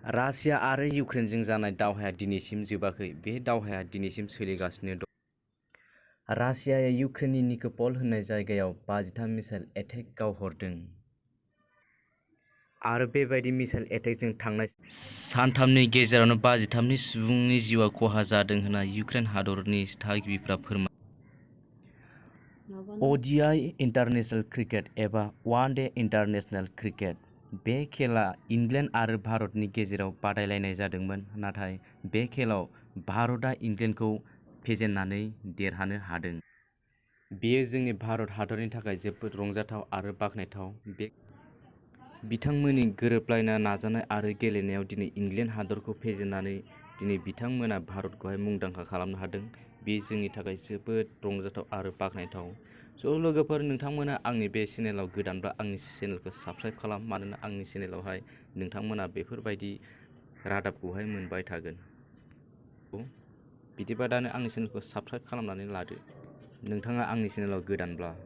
Russia आरो इउक्रेनजों जानाय दावहाया दिनैसिम जोबाखै। बे दावहाया दिनैसिम सोलिगासिनो दं। रासियाया इउक्रेननि निक'पल होननाय जायगायाव 53 मिसाइल एटेक गावहरदों। आरो बेबादि मिसाइल एटेकजों थांनाय सानथामनि गेजेरावनो 53 सुबुंनि जिउआ खहा जादों होनना इउक्रेन हादरनि थागिबिफ्रा फोरमायदों। अडिआइ इन्टारनेशनेल क्रिकेट एबा वान डे इन्टारनेशनेल क्रिकेट। बे खेला इंलेन्ड आरो भारतनि गेजेराव बादायलायनाय जादोंमोन, नाथाय बे खेलाव भारतआ इंलेन्डखौ फेजेननानै देरहानो हादों। बेयो जोंनि भारत हादरनि थाखाय जोबोद रंजाथाव आरो बाखनायथाव। बिथांमोननि गोरोबलायना नाजानाय आरो गेलेनायाव दिनै इंलेन्ड हादरखौ फेजेननानै दिनै बिथांमोना भारतखौहाय मुंदांखा खालामनो हादों। बे जोंनि थाखाय जोबोद रंजाथाव आरो बाखनायथाव। लोगोफोर, नोंथांमोना आंनि बे चेनेलाव गोदानब्ला आंनि चेनेलखौ साबस्क्राइब खालाम, मानोना आंनि चेनेलावहाय नोंथांमोना बेफोरबायदि रादाबखौहाय मोनबाय थागोन। बिदिबा दानो आंनि चेनेलखौ साबस्क्राइब खालामनानै लादो, नोंथाङा आंनि चेनेलाव गोदानब्ला।